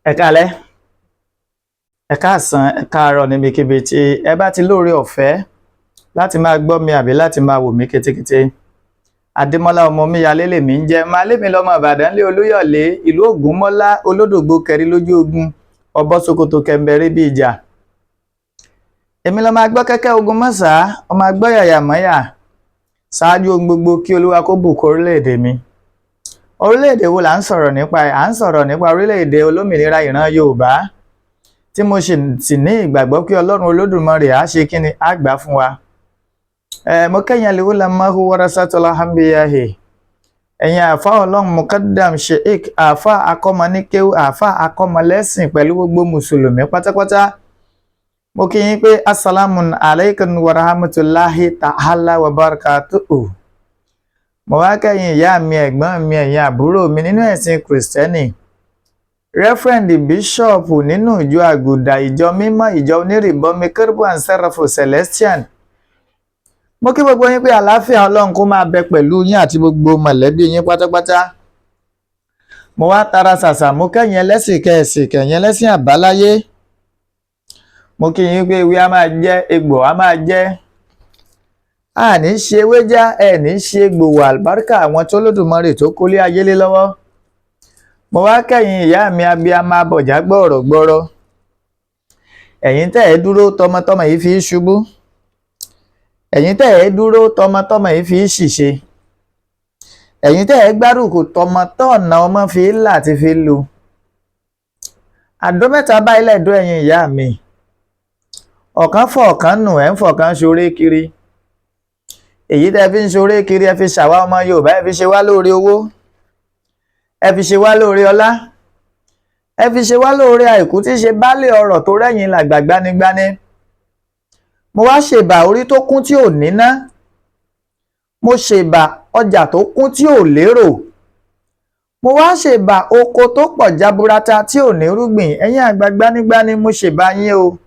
Ẹ káalẹ́, ẹ káàsán, ẹ káàárọ̀ níbikíbi tí ẹ bá ti lóore ọ̀fẹ́ láti máa gbọ́ mi àbí láti máa wò mí kétékété. Adémọ́lá ọmọ Omíyalé lèmi ń jẹ́, máa lémi lọ́mọ Ìbàdàn lé Olúyọ̀lé, ìlú Ògúnmọ́lá, Olódògbò kẹrí lójú ogun, ọbọ̀ Sokoto kẹ̀mbẹ̀rẹ̀ bí ìjà. Èmi lọ́mọ agbọ́ kẹ́kẹ́ ogun mọ́sàá, ọmọ agbọ́ yàyà mọ́yà. Ṣáájú ohun gbogbo, kí Olúwa kó bùkún orílẹ̀-èdè mi. Orílẹ̀-èdè wo là ń sọ̀rọ̀ nípa ẹ̀? À ń sọ̀rọ̀ nípa orílẹ̀-èdè olómìnira ìran Yorùbá, tí mo sì ní ìgbàgbọ́ pé Ọlọ́run Olódùmarè á ṣe kíni, á gbà fún wa. Mo kẹ́yìn al-ulama warasatul anbiya'i, ẹ̀yin àáfà Ọlọ́run, mukaddam, sheikh, àáfà akọ́mọníkéwú, àáfà akọ́mọlẹ́sìn, pẹ̀lú gbogbo mùsùlùmí pátápátá. Mo kí yín pé assalamu alaikum wa rahmatulahi ta'ala wa barakatuhu. Mo wá kẹ́yìn ìyá mi, ẹ̀gbọ́n mi, ẹ̀yin àbúrò mi nínú ẹ̀sìn Kìrìsìtẹ́nì, Reverend, Bishop nínú ìjọ Àgùdà, ìjọ mímọ́, ìjọ onírìbọmi, Kérúbù and Seraphim Celestian. Mo kí gbogbo yín pé àlàáfíà Ọlọ́run kó máa bẹ pẹ̀lú yín àti gbogbo mọ̀lẹ́bí yín pátápátá. Mo wá tara ṣàṣà, mo kẹ́yìn ẹlẹ́sìn kẹ̀sìn, kẹ̀yìn ẹlẹ́sìn àbáláyé. Mo kí yín pé ewé á máa jẹ́, egbò á máa jẹ́, a ní ṣe ewé já, ẹ ní ṣe egbò wà, àlùbáríkà àwọn tó lódùmarè tó kólé ayé lé lọ́wọ́. Mo wá kẹ́yìn ìyá mi abiyamọ abọ̀já gbọ̀rọ̀ gbọ́rọ̀, ẹ̀yin tẹ́ ẹ dúró tọmọtọmọ yìí fi ṣubú, ẹ̀yin tẹ́ ẹ dúró tọmọtọmọ yìí fi ṣìṣe, ẹ̀yin tẹ́ ẹ gbárùkù tọmọtọ̀nà ọmọ fi là ti fi lu àdó mẹ́ta báyìí lẹ́dọ̀. Ẹ̀yin ìyá mi, ọ̀kan fọ̀ọ̀kan nù, ẹ̀ ń fọ̀kan ṣoré kiri. Èyí tẹ́ fi ń ṣoré kiri, ẹ fi ṣàwa ọmọ Yorùbá, ẹ fi ṣe wá lóore owó, ẹ fi ṣe wá lóore ọlá, ẹ fi ṣe wá lóore àìkú tí ṣe baálé ọrọ̀ tó rẹ́yìn làgbà gbanigbani. Mo wá ṣèbà orí tó kún tí ò níná, mo ṣèbà ọjà tó kún tí ò lérò, mo wá ṣèbà oko tó pọ̀ jaburata tí ò ní rúgbìn. Ẹ̀yin àgbà gbanigbani, mo ṣèbà yín o.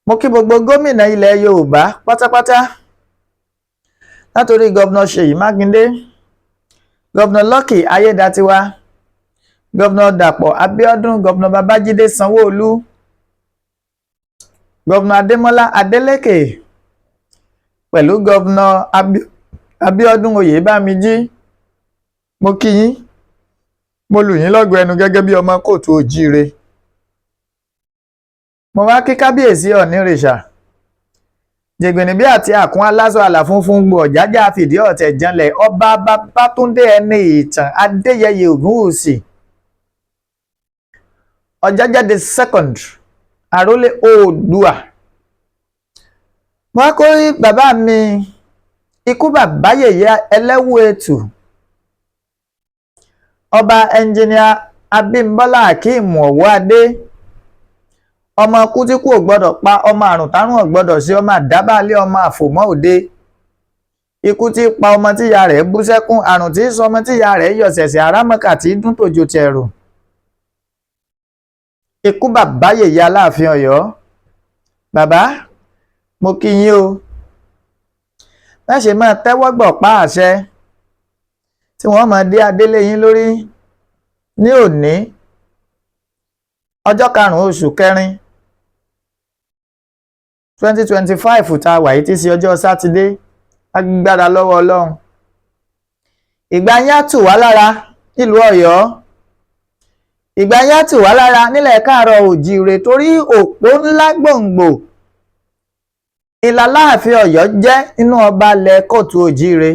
Mo kí gbogbo gómìnà ilẹ̀ Yorùbá pátápátá, látòrí Governor Ṣèyí Mákindé, Governor Lucky Ayédatiwa, Governor Dàpọ̀ Abíọ́dún, Governor Babájídé Sanwó-Olú, Governor Adémọ́lá Adélékè, pẹ̀lú Governor Abíọ́dún Oyèbámijí. Mo kí yín, mo lù yín lọ́gọ ẹnu gẹ́gẹ́ bí ọmọ kóòtù òjíire. Mo wá kí kábíyèsí Ọ̀nìrìṣà jẹ̀gbẹ̀nìbí àti àkún aláṣọ àlà funfun gbò, ọ̀jájá fìdí ọ̀tẹ̀ janlẹ̀, Ọba Babátúndé ẹni ìtàn Adéyẹyè Ògúnwùsì, Ọ̀jájá the second, àrólé Oòduà. Mo wá kó bàbá mi, ikú bàbá yèyé ẹlẹ́wù ètù, Ọba Ẹnjìníà Abímbọ́lá Akeem Ọ̀wọ́adé, ọmọ kú tí kú ò gbọ́dọ̀ pa, ọmọ àrùn tárùn ò gbọ́dọ̀ sí, ọmọ àdábàlẹ̀, ọmọ àfòmọ́ òde. Ikú tí pa ọmọ tíya rẹ̀ bú sẹ́kún, àrùn tí sọ ọmọ tíya rẹ̀ yọ̀ ṣẹ̀ṣẹ̀, àràmọ̀kà tí dún tòjò tẹ̀rù. Ikú bàbá yèyé Aláàfin Ọ̀yọ́, bàbá, mo kí yín o. Má ṣe máa tẹ́wọ́ gbọ̀ pa àṣẹ tí wọ́n máa dé adélé yín lórí ní òní, ọjọ́ 5 oṣù 4, 2025 tá a wà yìí, tí í ṣe ọjọ́ Sátidé. Agbára lọ́wọ́ Ọlọ́run, ìgbà yín á tù wá lára nílùú Ọ̀yọ́, ìgbà yín á tù wá lára nílẹ̀ káàárọ̀ òjíire, torí òpó ńlá gbòǹgbò ìlà Láàfin Ọ̀yọ́ jẹ́ nínú ọba ilẹ̀ kóòtù òjíire.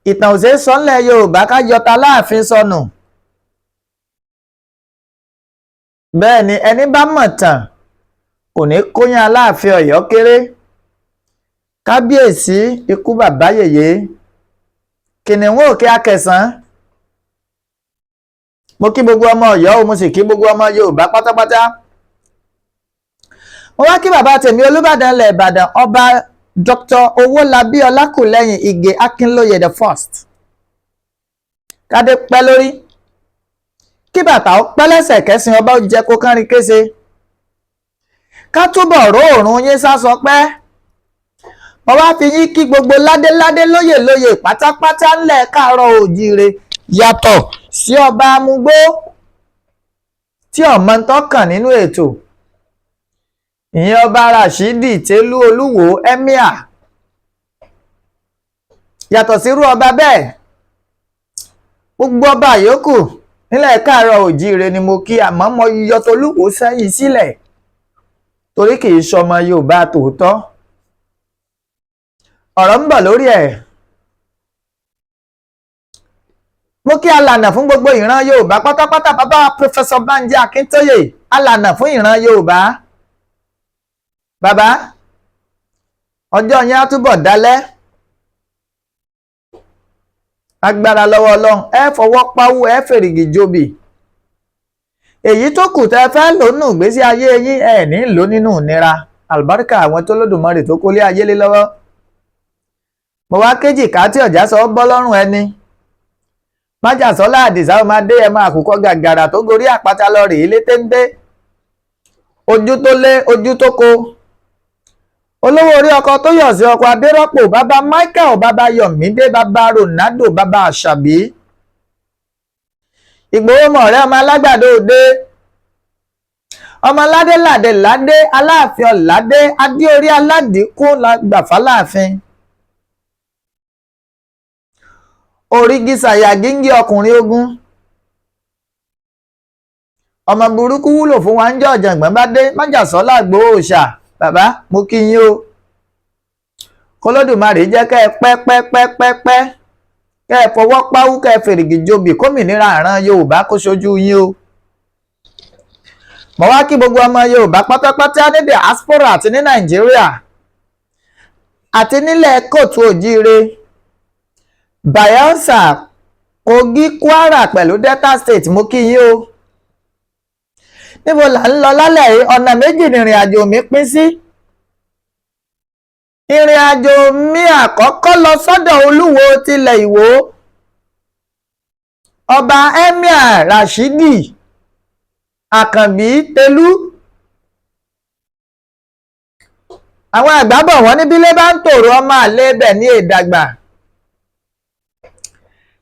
Ìtàn òṣèré sọ́nlẹ̀ Yorùbá ká yọta láàfin sọnù. Bẹ́ẹ̀ ni, ẹni bá mọ̀ tàn kò ní kóyán Aláàfin Ọ̀yọ́ kéré. Kábíyèsí, ikú bàbá yèyé, kìnìún òkè akẹsàn. Mo kí gbogbo ọmọ Ọ̀yọ́ o, mo sì kí gbogbo ọmọ Yorùbá pátápátá. Mo wá kí bàbá tèmi, Olúbàdàn ilẹ̀ Ìbàdàn, Ọba Dr. Owólabí Ọlákùlẹ́yìn Ìgè Akínlóye the first. Kádé pẹ́ lórí, kí bàtà ó pẹ́ lẹ́sẹ̀, kẹ́sìn ọba ó jẹ́ kó kánrin kése, ká túbọ̀ róòrùn yín sásọ pẹ́. Mo wá fi yín kí gbogbo ládéládé, lóyè lóyè pátápátá ńlẹ̀ káàárọ̀ òjíire. Yàtọ̀ sí ọba amúgbó tí ọmọ ń tọ́kàn nínú ètò, ìyẹn ọba Rashidi Telu Olúwo emir. Yàtọ̀ sírú ọba bẹ́ẹ̀, gbogbo ọba yòókù nílẹ̀ káàárọ̀ òjíire ni mo kí, àmọ́ mo yọ tOlúwo sẹ́yìn sílẹ̀ torí kì í ṣọmọ Yorùbá tòótọ́. Ọ̀rọ̀ ń bọ̀ lórí ẹ̀. Mo kí alànà fún gbogbo ìran Yorùbá pátápátá, bàbá Professor Banji Akíntóyè, alànà fún ìran Yorùbá. Bàbá, ọjọ́ yẹn á túbọ̀ dálẹ́. Agbára lọ́wọ́ Ọlọ́run, ẹ fọwọ́ pawú, ẹ fèrègì jobì. Èyí tó kù tẹ́ fẹ́ lò nù ìgbésí ayé yín, ẹ ní lò nínú ìnira. Àlùbáríkà àwọn tó lódùmarè tó kólé ayé lé lọ́wọ́. Mo wá kéjì ká tí ọ̀já sọ bọ́ lọ́rùn ẹni. Májàsọ́lá Àdìsá ọmọ Adéyẹmọ àkùkọ gàgàrà tó gorí àpáta lọ rèé lé téńté. Ojú tó lé, ojú tó ko. Olówó orí ọkọ tó yọ̀ sí ọkọ Adérọ́pò, bàbá Michael, bàbá Yọ̀mídé, bàbá Ronaldo, bàbá Àṣàbí. Ìgbòho mọ̀ọ́rẹ́ ọmọ alágbàdo òde. Ọmọ ládé ládé ládé, Aláàfin ọ̀ládé, adéorí aládìkú gbàfà láàfin. Orígi sàyà gíngí ọkùnrin ogun. Ọmọ burúkú wúlò fún wa ń jẹ́ ọ̀jọ̀gbọ́n bá dé. Májàsọ́lá Ìgbòho òòṣà, bàbá mo kí yín o. Kọlọ́dùmarè jẹ́ kẹ́ ẹ pẹ́ pẹ́ pẹ́ pẹ́ pẹ́, kẹ́ ẹ fọwọ́ páwú, kẹ́ ẹ fèrègì jobì, kómìnira àràn Yorùbá kó ṣojú yín o. Mo wá kí gbogbo ọmọ Yorùbá pátápátá ní diaspora àti ní Nàìjíríà àti nílẹ̀ kóòtù òjíire, Bayelsa, Kogi, Kwara pẹ̀lú Delta State, mo kí yín o. Níbo là ń lọ lálẹ́ yìí? Ọ̀nà méjì ni ìrìn àjò mi pín sí. Ìrìn àjò mi àkọ́kọ́ lọ sọ́dọ̀ Olúwo tilẹ̀ Ìwó, ọba Emir Rashidi Àkànbí Telú. Àwọn àgbà bọ̀ wọ́n ní bílé bá ń tòrò, ọmọ àlè ibẹ̀ ní èdàgbà.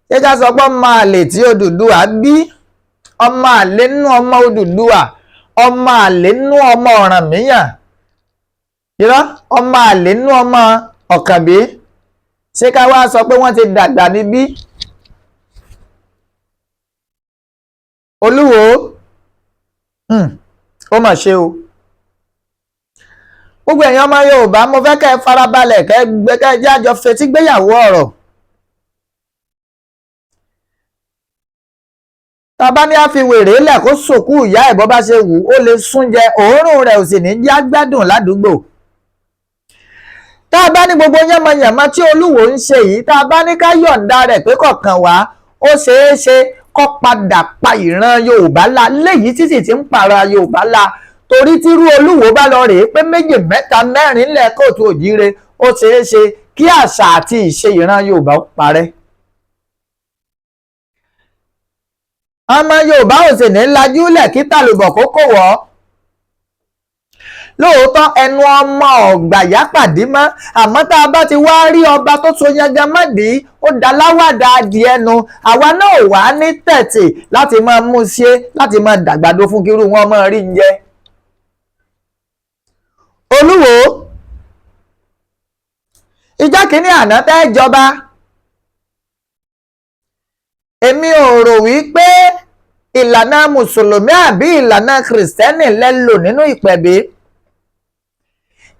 Ṣé ká sọ pé ọmọ àlè tí Odùduwà bí, ọmọ àlè nínú ọmọ Odùduwà, ọmọ àlè nínú ọmọ Ọ̀rànmíyàn, irọ́, ọmọ àlè nínú ọmọ Ọ̀kànbí, ṣé ká wá sọ pé wọ́n ti dàgbà níbí? Olúwo, ó mà ṣe o. Gbogbo ẹ̀yin ọmọ Yorùbá, mo fẹ́ kẹ́ ẹ farabalẹ̀, kẹ́ ẹ gbé, kẹ́ ẹ jẹ́ àjọ fetí gbéyàwó ọ̀rọ̀. Tàbá ní a fi wèrè lẹ̀ kó sòkú ìyá ẹ̀ bọ́ bá ṣe wù ó lè súnjẹ, òórùn rẹ̀ ò sì ní já gbádùn ládùúgbò. Tá a bá ní gbogbo yánmọyànmọ tí Olúwo ń ṣe yìí, tá a bá ní ká yọ̀ǹda rẹ̀ pé kọ̀ọ̀kan wá, ó ṣeé ṣe kó padà pa ìran Yorùbá la léyìí tí sì ti ń para Yorùbá la, torí tírú Olúwo bá lọ rèé pé méjì mẹ́ta mẹ́rin ńlẹ̀ kóòtù òjíire, ó ṣeé ṣe kí àṣà àti ìṣe ìran Yorùbá ó parẹ́. Ọmọ Yorùbá ò sì ní lajúlẹ̀ kí tàlùbọ̀ kó kò wọ́. Lóòótọ́ ẹnu ọmọ ọ̀gbàyà pàdé mọ́, àmọ́ tá a bá ti wá rí ọba tó so yangan mọ́dìí, ó da láwàdà adìẹ nu, àwa náà wà ní tẹ̀tì láti máa mú ṣe láti máa dàgbàdo fún kírú wọn máa rí jẹ. Olúwo, ìjọ́ kìíní àná tẹ́ jọba, èmi ò rò wípé ìlànà mùsùlùmí àbí ìlànà kìrìsìtẹ́nì lẹ lò nínú ìpẹ̀bí.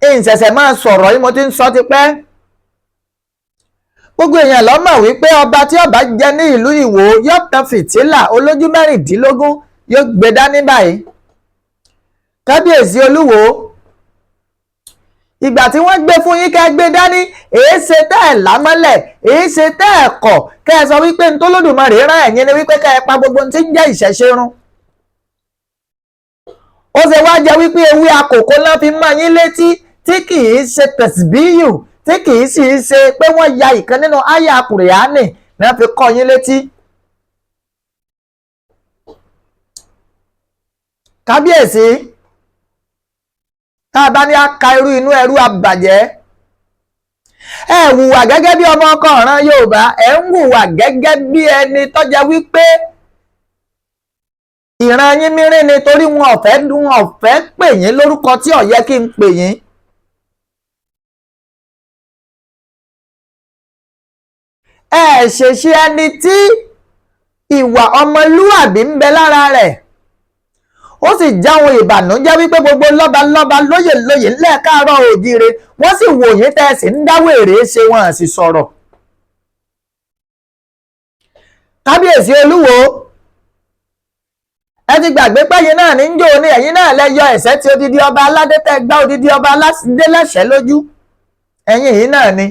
Ìṣẹ̀ṣẹ̀ máa sọ̀rọ̀ yìí, mo ti ń sọ tipẹ́. Gbogbo èèyàn ló mọ̀ wípé ọba tí ọba jẹ ní ìlú Ìwó yóò tan fìtílà olójú mẹ́rìndínlógún, yóò gbé dání báyìí. Kábíyèsí Olúwo, ìgbà tí wọ́n gbé fún yín kẹ́ gbé dání, èé ṣe tẹ́ ẹ̀ lámọ́lẹ̀, èé ṣe tẹ́ ẹ̀ kọ̀ kẹ́ ẹ sọ wípé n tó Olódùmarè rán ẹ̀yin ni wípé kẹ́ ẹ pa gbogbo ohun tí ń jẹ́ ìṣẹ̀ṣe run. Ó ṣe wá jẹ́ wípé ewé akòkò náà fi mọ́ yín létí, tí kì í ṣe tẹ̀síbíyù, tí kì í sì ṣe pé wọ́n ya ìkan nínú àyà Kùrìánì náà fi kọ́ yín létí. Kábíyèsí, tá a bá ní aka irú inú ẹrú abàjẹ́, Ẹ hùwà gẹ́gẹ́ bí ọmọ ọkọ ọ̀ràn Yorùbá. Ẹ ń hùwà gẹ́gẹ́ bí ẹni tọ́jà wípé ìran yín mìíràn ni, torí wọn ò fẹ́ pè yín lórúkọ tí ò yẹ kí n pè yín. Ẹ ṣèṣe ẹni tí ìwà ọmọlúàbí ń bẹ lára rẹ̀. Ó sì jáwọn ìbànújẹ́ wípé gbogbo lọ́balọ́ba, lóyè lóyè ńlẹ̀ káàárọ̀ òjíire, wọ́n sì wò yín tẹ́ ẹ sì ń dáwèrè ṣe, wọn sì sọ̀rọ̀. Kábíyèsí Olúwo, ẹ ti gbàgbé pẹ́yìn náà ní ń jò ní ẹ̀yìn náà lẹ yọ ẹ̀sẹ̀ tí odidi ọba aládé tẹ́ gbá odidi ọba aládé lẹ́sẹ̀ lójú, ẹ̀yìn yìí náà ni.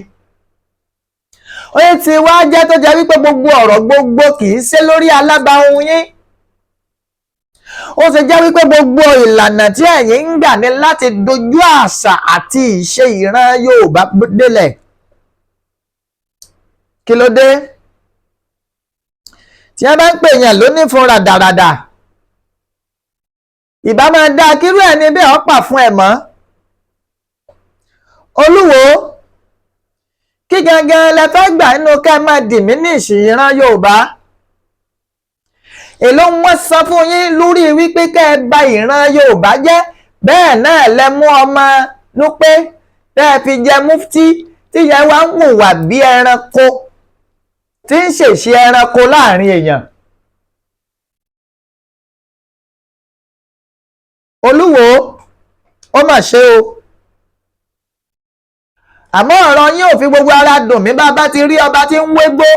Ó ti wá jẹ́ tó jẹ́ wípé gbogbo ọ̀rọ̀ gbogbo kì í ṣe lórí alábàáhùn yín. Ó ṣe jẹ́ wípé gbogbo ìlànà tí ẹ̀yin ń gbà ní láti dojú àṣà àti ìṣe ìran Yorùbá délẹ̀. Kí ló dé tí wọ́n bá ń pè yàn lóní fún ràdàràdà? Ìbá máa dá kírú ẹ̀ ní bẹ́ẹ̀ ọ́ pà fún ẹ̀ mọ́. Olúwo, kí gangan lẹ fẹ́ gbà nínú ká ẹ máa diminish ìran Yorùbá? Èló wọ́n san fún yín lórí wípé kẹ́ ẹ bà ìran Yorùbá jẹ́? Bẹ́ẹ̀ náà lẹ mú ọmọ Núpé tẹ́ ẹ fi jẹ mufti, tí yẹn wá ń hùwà bí ẹranko, tí ń ṣèṣe ẹranko láàrin èèyàn. Olúwo, ó mà ṣe o. Àmọ́ ọ̀rọ̀ yín ò fi gbogbo ara dùn mí. Bá bá ti rí ọba tí ń wégbó,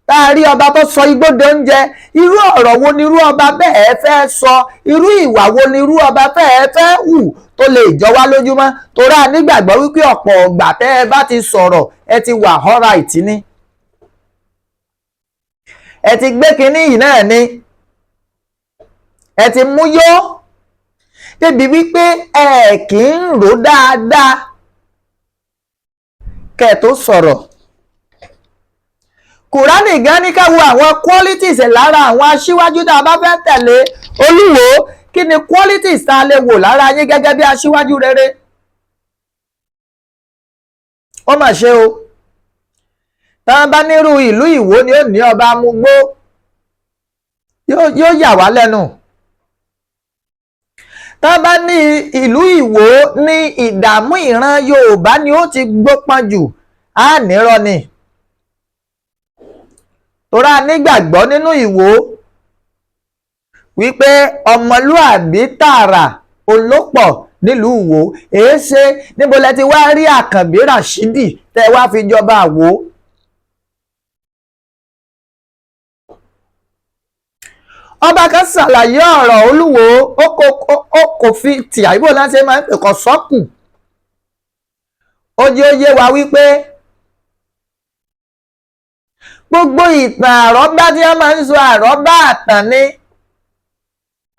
tá a rí ọba tó sọ igbó de oúnjẹ, irú ọ̀rọ̀ wo ni irú ọba bẹ́ẹ̀ fẹ́ sọ? Irú ìwà wo ni irú ọba bẹ́ẹ̀ fẹ́ hù tó lè jọ wá lójúmọ́? Torí a nígbàgbọ́ wípé ọ̀pọ̀ ọ̀gbà tẹ́ ẹ bá ti sọ̀rọ̀, ẹ ti wà alright ni, ẹ ti gbé kinní yìí náà ni, ẹ ti mú yó débi wípé ẹ kì í rò dáadáa kẹ́ ẹ tó sọ̀rọ̀. Kùránì gan ní ká wo àwọn qualities lára àwọn aṣíwájú tá a bá fẹ́ tẹ̀lé. Olúwo, kí ni qualities tá a lè wò lára yín gẹ́gẹ́ bí aṣíwájú rere? Ó mà ṣe o. Tá a bá nírú ìlú Ìwó ni ó ní ọba amúgbó, yóò yà wá lẹ́nu. Tá a bá ní ìlú Ìwó ní ìdààmú ìran Yorùbá ni ó ti gbópọn jù, á nírọ́ ni, torá nígbàgbọ́ nínú Ìwó wípé ọmọlúàbí tààrà olópọ̀ nílùú Ìwó. Èéṣe níbo lẹ ti wá rí Àkànbí Ràṣídì tẹ wá fi jọba Ìwó? Ọba kan ṣàlàyé ọ̀rọ̀ Olúwo, ó kò fi tì àyíbò láti máa ń pè kọ́ sọ́kù. Ó jẹ́ ó yé wa wípé gbogbo ìtàn àrọ́bá tí wọ́n máa ń sọ, àrọ́bá àtàn ni,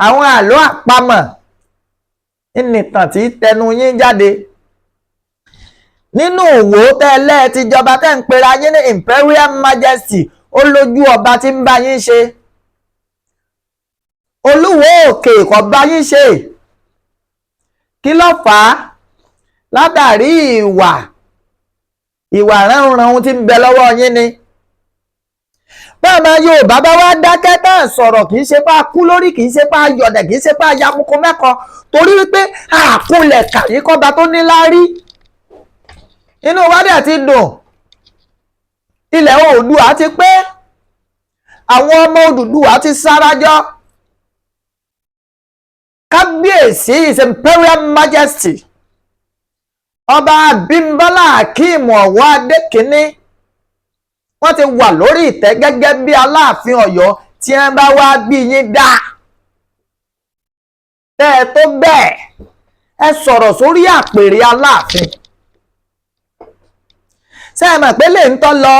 àwọn àlọ́ àpamọ̀ nìtàn tí tẹnu yín jáde nínú òwò tẹ́lẹ̀ ti jọba tẹ́ ń pera yín ní Imperial Majesty. Ó lójú ọba tí ń bá yín ṣe. Olúwo òkè kò bá yín ṣe. Kí ló fà á? Látàrí ìwà ránran tí ń bẹ lọ́wọ́ yín ni. Báàmà Yorùbá bá wá dákẹ́ tán sọ̀rọ̀, kì í ṣe pá kú lórí, kì í ṣe pá yọ̀dẹ̀, kì í ṣe pá yamuko mẹ́kọ, torí wípé àkúnlẹ̀ kàyíkọ́ba tó ní láárí. Inú wa dẹ̀ ti dùn, ilẹ̀ Oòduà ti pé, àwọn ọmọ Odùduwà ti sarajọ. Kábíyèsí His Imperial Majesty Ọba Abímbọ́lá Akeem Ọ̀wọ́ Adékínní, wọ́n ti wà lórí ìtẹ́ gẹ́gẹ́ bí Aláàfin Ọ̀yọ́. Tí wọ́n bá wá bí yín dá tẹ́ ẹ tó bẹ́ẹ̀, ẹ sọ̀rọ̀ sórí àpèrè Aláàfin. Ṣé ẹ mọ̀ pé lè ń tọ́ lọ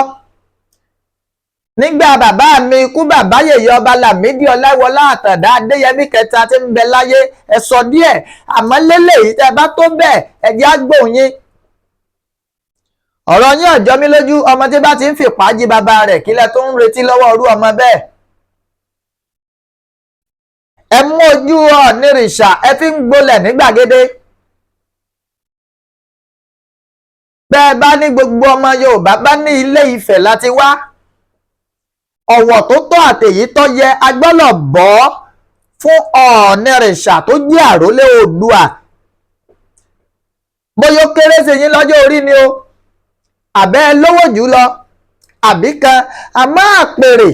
nígbà bàbá mi ikú, bàbá yèyé Ọba Lámídì Ọláìwọlá Àtàndá Adéyẹmí kẹta tí ń bẹ láyé? Ẹ sọ díẹ̀, àmọ́ lélẹ́yìí, tẹ́ bá tó bẹ́ẹ̀, ẹ jẹ́ á gbóhùn yín. Ọ̀rọ̀ yín ọ̀jọ́ mi lójú. Ọmọ tí bá ti ń fìpá jí bàbá rẹ̀, kílẹ̀ tó ń retí lọ́wọ́ orú ọmọ bẹ́ẹ̀? Ẹ mú ojú Ọ̀nìrìṣà, ẹ fi ń gbolẹ̀ ní gbàgede. Bẹ́ẹ̀ bá ní gbogbo ọmọ Yorùbá bá ní Ilé Ifẹ̀ láti wá, ọ̀wọ̀ tó tọ́ àtèyí tó yẹ agbọ́lọ̀ bọ́ fún Ọ̀ọ̀nìrìṣà tó jẹ́ àrólé Oòduà. Bóyá ó kéré sí yín lọ́jọ́ orí ni o, àbẹ́ lówó jù lọ àbí kan, àmọ́ àpèrè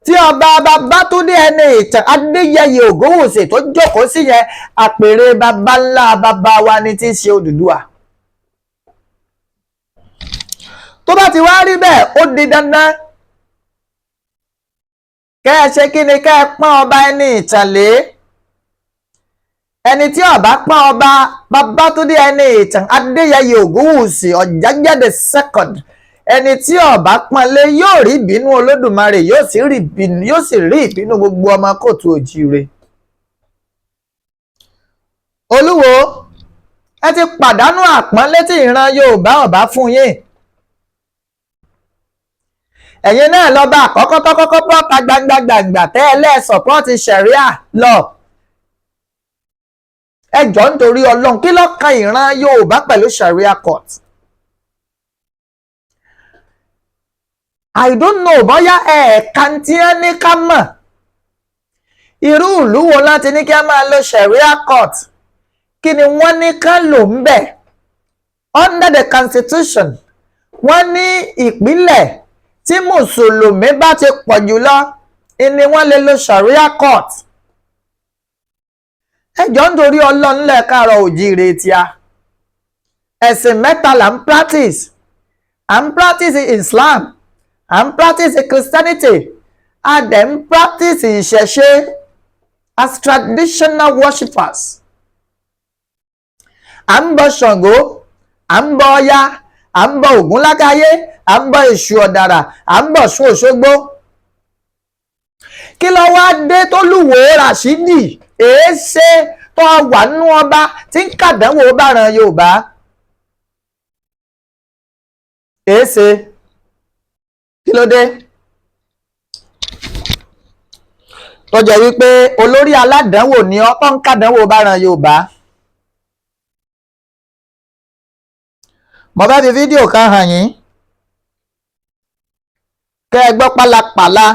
tí ọba Babátúndé ẹni ìtàn Adéyẹyè Ògúnwùsì tó jókòó sí yẹn, àpèrè baba ńlá baba wa ni tí í ṣe Odùduwà. Tó bá ti wá rí bẹ́ẹ̀, ó di dandan kẹ́ ẹ ṣe kí ni, kẹ́ ẹ pọ́n ọba ẹni ìtàn lé. Ẹni tí ó bá pọ́n ọba Babátúndé ẹni ìtàn Adéyẹyè Ògúnwùsì Ọ̀jájá the second, ẹni tí ó bá pọ́n lé yóò rí ìbínú Olódùmarè, yóò sì rí ìbínú gbogbo ọmọ kóòtù òjíire. Olúwo, ẹ ti pàdánù àpọ́nlé tí ìran Yorùbá ọ̀bá fún yín. Ẹ̀yin náà lọ́ba àkọ́kọ́ tó kọ́kọ́ bọ́ta gbangba gbangba tẹ́ ẹ lẹ́ẹ̀ sọ̀pọ́ọ̀tì ṣẹ̀ríà lọ. Ẹ jọ̀ọ́, nítorí Ọlọ́run, kí ló kan ìran Yorùbá pẹ̀lú ṣẹ̀ríà court? I don't know bóyá ẹ̀ẹ̀ka tí wọ́n ní ká mọ̀. Irú ìlú wo láti ní kí a máa lo ṣẹ̀ríà court? Kí ni wọ́n ní ká lò ń bẹ̀? Under the constitution, wọ́n ní ìpínlẹ̀ tí mùsùlùmí bá ti pọ̀ jùlọ ni wọ́n lè lo sharia court. Ẹ jọ̀ọ́, nítorí Ọlọ́run, lẹ́ẹ̀káàrọ̀ òjíire tíá, ẹ̀sìn mẹ́ta là ń practice. À ń practice Islam, à ń practice Christianity, a dẹ̀ ń practice ìṣẹ̀ṣe as traditional worshippers. À ń bọ Ṣàngó, à ń bọ Ọya, à ń bọ Ògúnlákáyé, à ń bọ Èṣù Ọ̀dàrà, à ń bọ Ọ̀ṣun Òṣogbo. Kí ló wá dé tó lúwo Ràṣídì èéṣe tó wà nínú ọba tí ń kàdánwò bá ran Yorùbá? Èéṣe, kí ló dé tó jẹ́ wípé olórí aládánwò ni ọ́ tó ń kàdánwò bá ran Yorùbá? Mo fẹ́ fi fídíò kan hàn yín kẹ́ ẹ gbọ́ pálapàla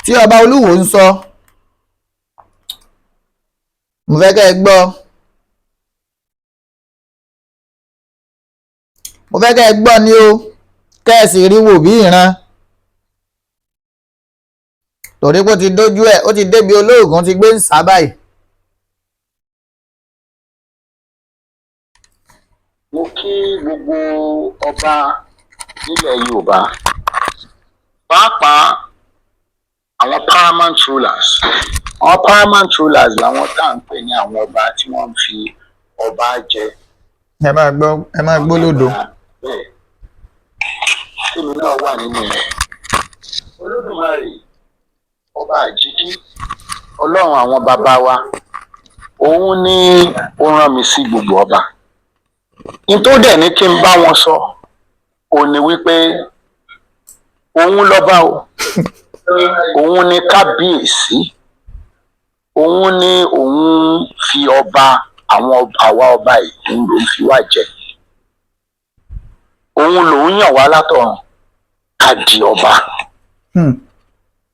tí ọba Olúwo ń sọ. Mo fẹ́ kẹ́ ẹ gbọ́, mo fẹ́ kẹ́ ẹ gbọ́ ni o, kẹ́ ẹ sì rí wò bí ìran, torí pé ó ti dójú ẹ̀, ó ti débi olóògùn ti gbé ń sá báyìí. Mo kí gbogbo ọba nílẹ̀ Yorùbá, pàápàá àwọn paramount rulers. Àwọn paramount rulers làwọn tá à ń pè ní àwọn ọba tí wọ́n ń fi ọba jẹ. Ẹ máa gbọ́, ẹ máa gbọ́ lódò. Bẹ́ẹ̀ tèmi náà wà nínú wọn. Olódùmarè ọba àjíkí, Ọlọ́run àwọn bàbá wa, òun ní ó rán mi sí gbogbo ọba. N tó dẹ̀ ní kí n bá wọn sọ òun ni wípé òun lọ́ba o, òun ni kábíyèsí, òun ni òun fi ọba àwọn àwa ọba yìí, òun lòún fi wá jẹ, òun lòún yàn wá látọ̀run ká di ọba.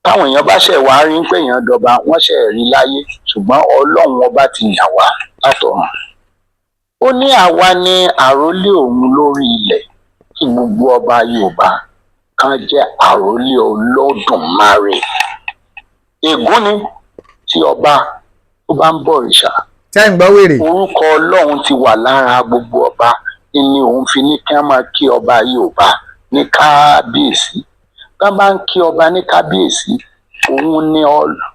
Táwọn èèyàn bá ṣẹ̀ wá rí pé èèyàn dọba, wọ́n ṣẹ̀ rí láyé, ṣùgbọ́n Ọlọ́run ọba ti yàn wá látọ̀run. Ó ní àwa ní àrólé òun lórí ilẹ̀, kí gbogbo ọba Yorùbá kan jẹ́ àrólé Olódùmarè. Ègún ni tí ọba tó bá ń bọ̀rìṣà. Tẹ́ ń gbọ́ wèrè. Orúkọ Ọlọ́run ti wà lára gbogbo ọba, ni òun fi ní kí wọ́n máa kí ọba Yorùbá ní kábíyèsí. Tá bá ń kí ọba ní kábíyèsí, òun ni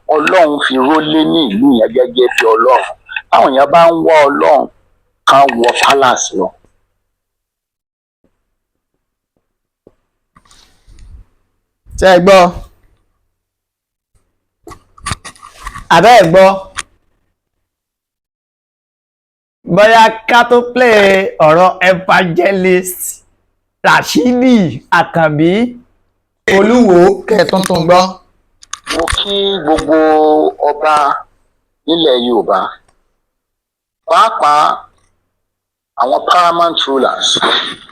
Ọlọ́run fi rólé ní ìlú yẹn gẹ́gẹ́ bí Ọlọ́run. Táwọn èèyàn bá ń wá Ọlọ́run, kan wọ palace lọ. Ṣé ẹ gbọ́? Àbẹ́ ẹ gbọ́? Bóyá ká tó play ọ̀rọ̀ evangelist Rashidi Àkànbí Olúwo kẹ́ tuntun gbọ́. Mo kí gbogbo ọba nílẹ̀ Yorùbá, pàápàá Àwọn paramount rulers,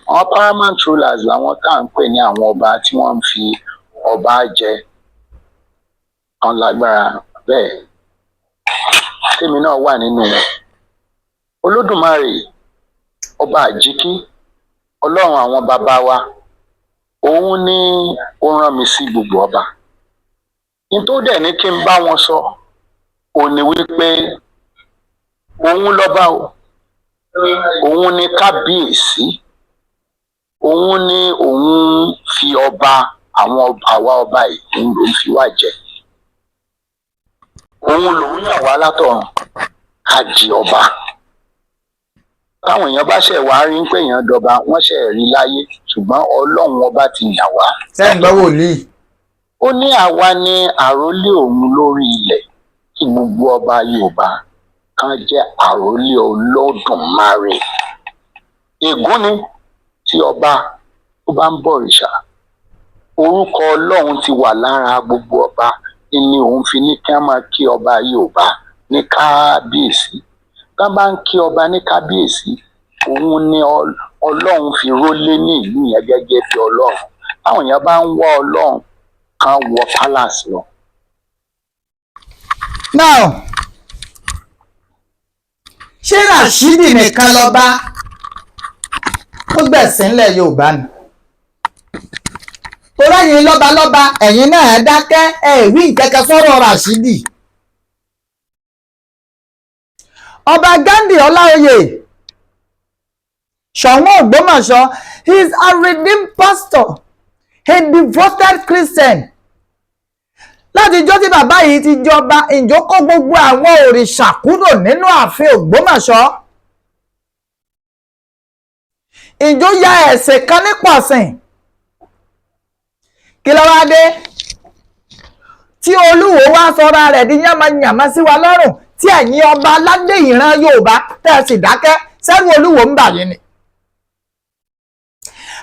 àwọn paramount rulers làwọn tá à ń pè ní àwọn ọba tí wọ́n ń fi ọba jẹ, kan lágbára bẹ́ẹ̀, tèmi náà wà nínú wọn. Olódùmarè, ọba àjíkí, Ọlọ́run àwọn bàbá wa, òun ní ó rán mi sí gbogbo ọba. Ní tó dẹ̀ ní kí n bá wọn sọ òun ni wípé òun lọ́ba o, òun ni kábíyèsí, òun ni òun fi ọba àwọn àwa ọba yìí, òun lòún fi wá jẹ, òun lòún yàn wá látọ̀run ká di ọba. Táwọn èèyàn bá ṣẹ̀ wá rí pé èèyàn dọba, wọ́n ṣẹ̀ rí láyé, ṣùgbọ́n Ọlọ́run ọba ti yàn wá. Sẹ́yìn gbọ́ wòlíì. Ó ní àwa ní àrólé òun lórí ilẹ̀, kí gbogbo ọba Yorùbá kan jẹ́ àrólé Olódùmarè. Ègún ni tí ọba tó bá ń bọ̀rìṣà. Orúkọ Ọlọ́run ti wà lára gbogbo ọba ni òun fi ní kí wọ́n máa kí ọba Yorùbá ní kábíyèsí. Tá bá ń kí ọba ní kábíyèsí, òun ni Ọlọ́run fi rólé ní ìlú yẹn gẹ́gẹ́ bí Ọlọ́run. Táwọn èèyàn bá ń wá Ọlọ́run, kan wọ palace lọ. Now, ṣé Rashidi nìkan lọ́ba ó gbẹ̀sìn ńlẹ̀ Yorùbá ni? Torí ẹ̀yin lọ́balọ́ba, ẹ̀yin náà dákẹ́, ẹ̀ wí nkẹ́kẹ́ sọ̀rọ̀ Rashidi. Ọba Ghandi Ọláoyè, Ṣọ̀ún Ògbómọ̀ṣọ́, he is a redeemed pastor, a devoted Christian. Láti ijọ́ tí bàbá yìí ti jọba, ìjọ kó gbogbo àwọn òrìṣà kúrò nínú ààfin Ògbómọ̀ṣọ́? Ìjọ ya ẹ̀sìn kan nípọ̀sìn? Kí ló wá dé tí Olúwo wá sọra rẹ̀ di yánmayànmá sí wa lọ́rùn, tí ẹ̀yin ọba aládé ìran Yorùbá tẹ́ ẹ sì dákẹ́? Sẹ́rù Olúwo ń bà yín ni.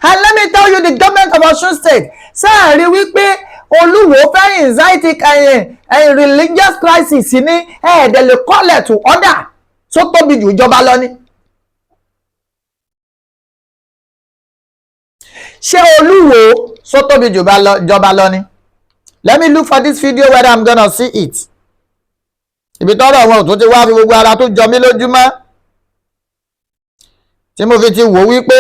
And let me tell you, the government of Osun State, ṣáà rí wípé Olúwo fẹ́ incite ẹ̀yìn religious crisis ní ẹ̀ẹ́dẹ̀ lè call it to order tó tóbi jù ìjọba lọ ni. Ṣé Olúwo só tóbi jù jọba lọ ni? Let me look for this video, whether I'm gonna see it. Ibi tọ́rọ̀ wọn ò tún ti wá fi gbogbo ara tó jọ mí lójúmọ́ tí mo fi ti wò wípé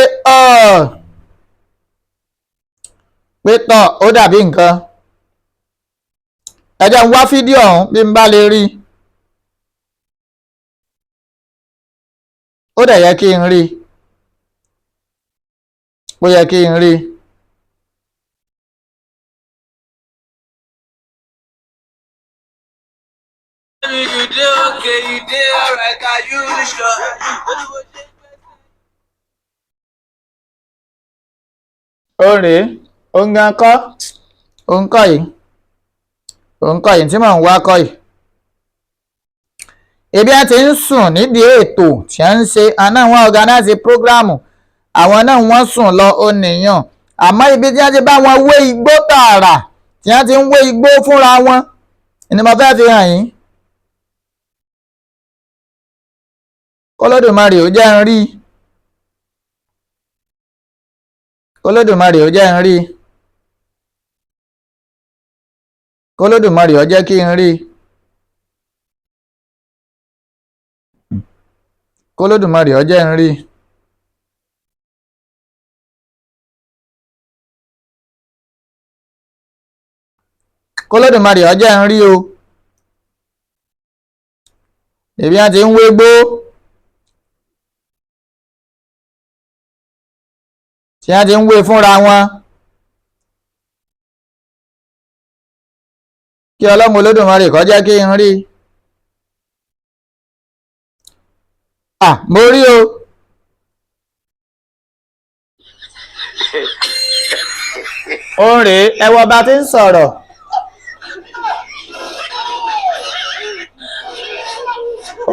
pé tọ́ ó dàbí nǹkan. Ẹ jẹ́ n wá fídíò ọ̀hún bí n bá lè rí. Ó dẹ̀ yẹ kí n rí, ó yẹ kí n rí. You dey okay, you dey alright, are you sure? Ó rèé, òun gan kọ́, òun kọ́ yìí, òun kọ́ yìí tí mò ń wá kọ́ yìí. Ibi a ti ń sùn nídìí ètò tí a ń ṣe àná, wọn organize program, àwọn náà wọ́n sùn lọ, ó nìyàn. Àmọ́ ibi tí wọ́n ti bá wọn wé igbó tààrà, tí wọ́n ti ń wé igbó fúnra wọn ni mo fẹ́ fi hàn yín. K'Olódùmarè ó jẹ́ ń rí, k'Olódùmarè ó jẹ́ ń rí, k'Olódùmarè ó jẹ́ kí n rí, k'Olódùmarè ó jẹ́ ń rí, k'Olódùmarè ó jẹ́ ń rí o. Ibi wọ́n ti ń wégbó, tí wọ́n ti ń wé fúnra wọn, kí Ọlọ́run Olódùmarè kó jẹ́ kí n rí. À, mo rí o. Ó rèé, ẹ wọ ọba tí ń sọ̀rọ̀.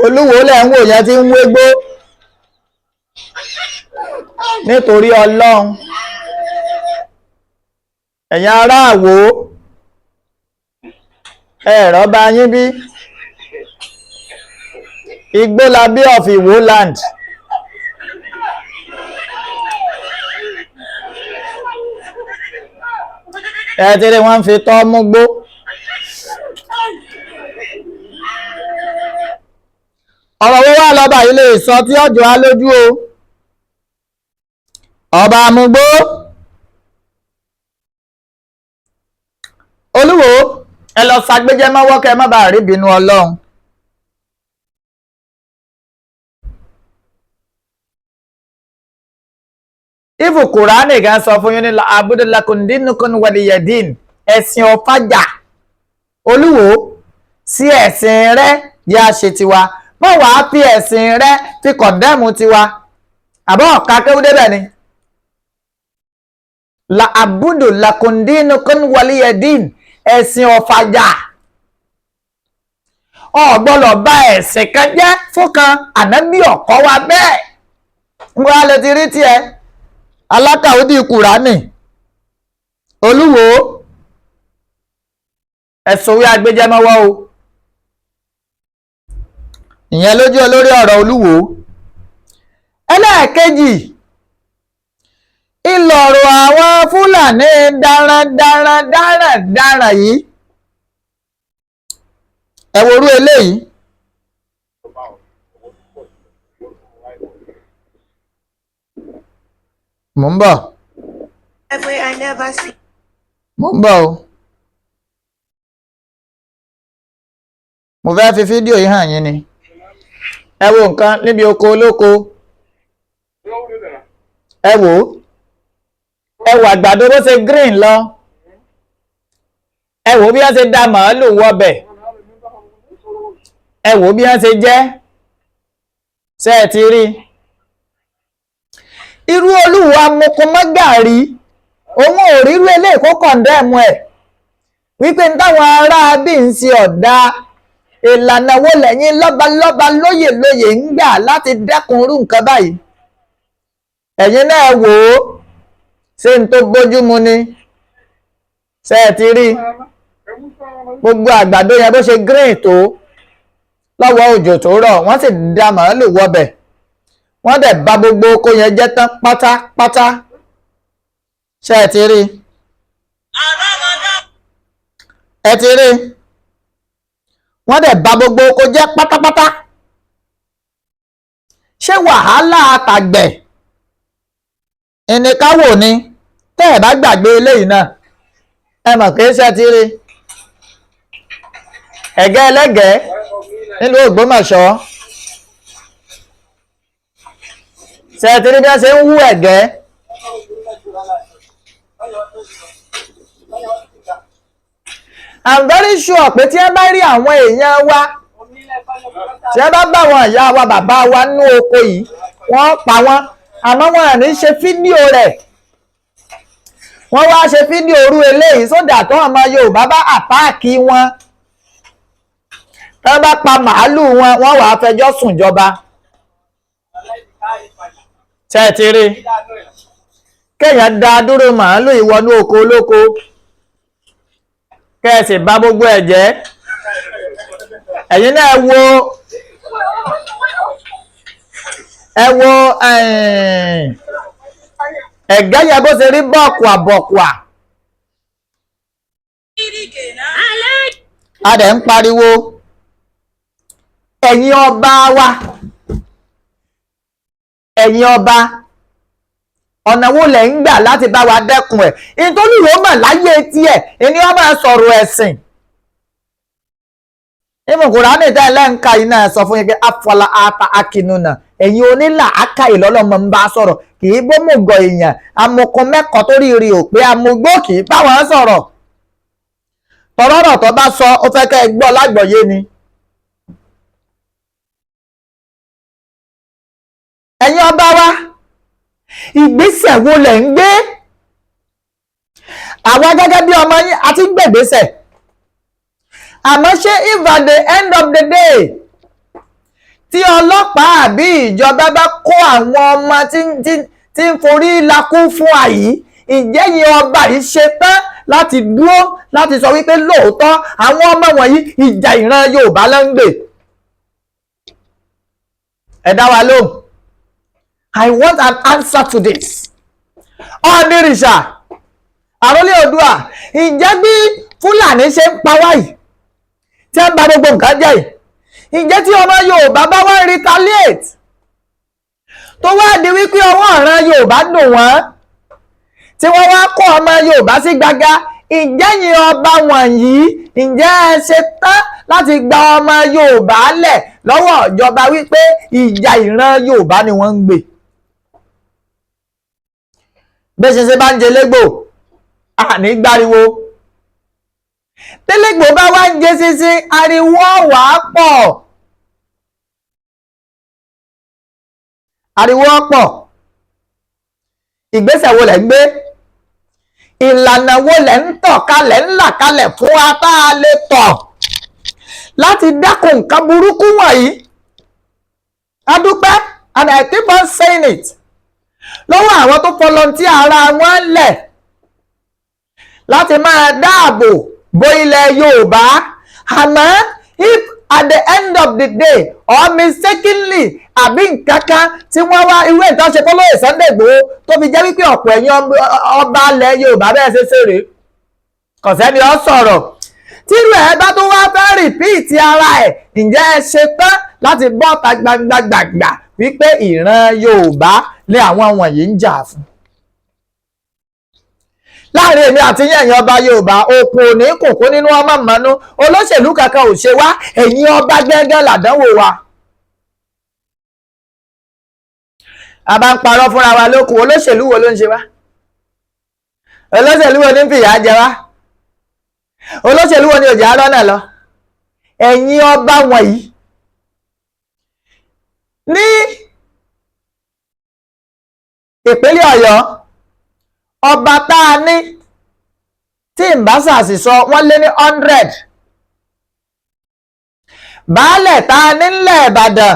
Olúwo lẹ̀ ń wò yẹn tí ń wégbó nítorí Ọlọ́run. Ẹ̀yin ará Àwó, ẹ̀rọ bá yín bí Igbólabí of Ìwó land. Ẹ ti rí wọn fi tọ́ mú gbó. Ọ̀rọ̀ wo wá lọ́ba yìí lè sọ tí ọjọ́ á lójú o? Ọba amúgbó, Olúwo, ẹ lọ ṣàgbéjẹ́ mọ́wọ́ kẹ́ ẹ má bàa rí ìbínú Ọlọ́run. Ifu Kùránì gan sọ fún yín ní abúdólakùndínlùkùn wàlíyẹ̀dín, ẹ̀sìn ọ̀fàjà. Olúwo, sí ẹ̀sìn rẹ yá ṣe tiwa, mọ̀ wàá fi ẹ̀sìn rẹ fi kọ̀ndẹ́mù tiwa. Àbọ̀ ọ̀ka kéwú débẹ̀ ni. La abudu lakundinukum waliyadin, ẹ̀sìn ọ̀fàjà. Ò gbọ́dọ̀ bà ẹ̀sìn kan jẹ́ fún kan, ànábì ọ̀kọ́ wa bẹ́ẹ̀. Ń bọ́ alẹ́ ti rí tiẹ̀ alákàódì Kùránì. Olúwo, ẹ̀sùn wí agbẹjẹmọ́wọ́ o. Ìyẹn lójú olórí ọ̀rọ̀ Olúwo. Ẹlẹ́ẹ̀kejì, ìlọ̀rọ̀ àwọn Fúlàní darandaran darandaran yìí, ẹ worú eléyìí. Mò ń bọ̀. Every I never see. Mò ń bọ̀ o. Mo fẹ́ fi fídíò yìí hàn yín ni. Ẹ wo nǹkan níbi oko olóko. Ẹ wò ó, ẹ wò àgbàdo bó ṣe green lọ. Ẹ wò bí wọ́n ṣe da màálù wọbẹ̀. Ẹ wò bí wọ́n ṣe jẹ́. Ṣé ẹ ti rí irú Olúwo amukumọ́gàrí? Òun ò rírú eléyìí kó condemn ẹ̀ wípé ní táwọn ará bí ń ṣe ọ̀dà. Ìlànà wo lẹ́yìn lọ́balọ́ba, lóyè lóyè ń gbà láti dẹ́kun irú nǹkan báyìí? Ẹ̀yin náà wò ó, ṣé n tó bójú mu ni? Ṣé ẹ ti rí gbogbo àgbàdo yẹn bó ṣe green tó lọ́wọ́ òjò tó rọ̀? Wọ́n sì da màálù wọbẹ̀, wọ́n dẹ̀ bà gbogbo oko yẹn jẹ́ tán pátápátá. Ṣé ẹ ti rí? Ẹ ti rí, wọ́n dẹ̀ bà gbogbo oko jẹ́ pátápátá. Ṣé wàhálà àtàgbẹ̀ ìníkáwò ni? Tẹ́ ẹ̀ bá gbàgbé eléyìí náà, ẹ mọ̀ pé ṣé ti rí ẹ̀gẹ́ ẹlẹ́gẹ̀ẹ́ nílùú Ògbómọ̀ṣọ́? Ṣé ti rí bí wọ́n ṣe ń wú ẹ̀gẹ́? I'm very sure pé tí ẹ bá rí àwọn èèyàn wa, tí ẹ bá bá àwọn ìyá wa, bàbá wa nínú oko yìí, wọ́n pa wọ́n, àmọ́ wọn à ní ṣe fídíò rẹ̀. Wọ́n wá ṣe fídíò orú eléyìí sódà tó ọmọ Yorùbá bá attack wọn, tí wọ́n bá pa màálù wọn, wọ́n wàá fẹjọ́ sùn jọba. Ṣé ẹ ti rí kéèyàn dá dúró màálù ìwọnú oko olóko, kẹ́ ẹ sì bà gbogbo ẹ̀ jẹ́? Ẹ̀yin náà wo, ẹ wo ẹ̀gẹ́ yẹn bó ṣe rí bọ́ọ̀kùà bọ̀kùà. A dẹ̀ ń pariwo. Ẹ̀yin ọba wa, ẹ̀yin ọba, ọ̀nà wo lẹ̀ ń gbà láti bá wa dẹ́kun ẹ̀? Nítorí ó mọ̀ láyé tiẹ̀ ẹni wọ́n máa sọ̀rọ̀ ẹ̀sìn. Ìmọ̀ Kùránì tẹ́ lẹ́ǹka yìí náà sọ fún yín pé afọlá ata akinuna, ẹ̀yin onílà aka ìlọ́lọ́mọ ń bá sọ̀rọ̀, kì í bómùgọ̀ èèyàn amukun mẹ́kọ̀ọ́ tó rí rí ò pé amugbó kì í bá wọn sọ̀rọ̀. Tọ́rọ̀rọ̀ tó bá sọ, ó fẹ́ kẹ́ ẹ gbọ́ lágbọ̀ọ́yé ni. Ẹ̀yin ọba wa, ìgbésẹ̀ wo lẹ̀ ń gbé? Àwa gẹ́gẹ́ bí ọmọ yín àti gbègbésẹ̀, àmọ́ ṣé if at the end of the day tí ọlọ́pàá àbí ìjọba bá kó àwọn ọmọ tí ń forí lakú fún àyí, ìjẹ́yìn ọba yìí ṣe tán láti dúró láti sọ wípé lóòótọ́ àwọn ọmọ wọ̀nyí, ìjà ìran Yorùbá ló ń gbè? Ẹ dá wa lóhùn. I want an answer to this. Ọ̀nìrìṣà, Àrólé Oòduà, ǹjẹ́ bí Fúlàní ṣe ń pa wá yìí, tí ń ba gbogbo nǹkan jẹ́ yìí, ǹjẹ́ tí ọmọ Yorùbá bá wá retaliate, tó wá di wípé ọwọ́ ọ̀ràn Yorùbá dùn wọ́n, tí wọ́n wá kó ọmọ Yorùbá sí gbága, ǹjẹ́ yìí ọba wọ̀nyí, ǹjẹ́ ẹ ṣe tán láti gba ọmọ Yorùbá lẹ̀ lọ́wọ́ ìjọba wípé ìjà ìran Yorùbá ni wọ́n ń gbè? Bí ṣe bá ń jẹ légbò, àní gbáriwo. Télégbò bá wá ń jẹ sísín, ariwo wà á pọ̀, ariwo pọ̀. Ìgbésẹ̀ wo lẹ̀ ń gbé? Ìlànà wo lẹ̀ ń tọ̀ kalẹ̀, ń là kalẹ̀ fún wa tá a lè tọ̀ láti dákun nǹkan burúkú wọ̀nyí? A dúpẹ́, and I keep on saying it, lọ́wọ́ àwọn tó volunteer ara wọn lẹ̀ láti máa dáàbò bo ilẹ̀ Yorùbá. Àmọ́ if at the end of the day or mistakenly àbí nǹkan kan tí wọ́n wá irú ìtàn ṣe fọlọ́yè Sunday Igboho, tó fi jẹ́ wípé ọ̀pọ̀ ẹ̀yin ọba ilẹ̀ Yorùbá bẹ́ẹ̀ ṣe ṣeré, kò sẹ́ni ó sọ̀rọ̀, tírú ẹ̀ bá tó wá fẹ́ repeat ara ẹ̀, ǹjẹ́ ẹ ṣe tán láti bọ́ta gbangba gbàgbà wípé ìran Yorùbá ní àwọn wọ̀nyí ń jà fún? Láàrin èmi àti yín, ẹ̀yin ọba Yorùbá, òkun ò ní kòkó nínú ọmọ mọ́nú. Olóṣèlú kankan ò ṣe wá, ẹ̀yin ọba gẹ́gẹ́ làdánwò wa. A bá ń parọ́ fúnra wa lókun. Olóṣèlú wo ló ń ṣe wá? Olóṣèlú wo ní ń fìyà jẹ wá? Olóṣèlú wo ni òjò arọ́nà lọ? Ẹ̀yin ọba wọ̀nyí ní ìpínlẹ̀ Ọ̀yọ́, ọba tá a ní, tí n bá ṣàṣìsọ, wọ́n lé ní 100. Baálẹ̀ tá a ní nílẹ̀ Ìbàdàn,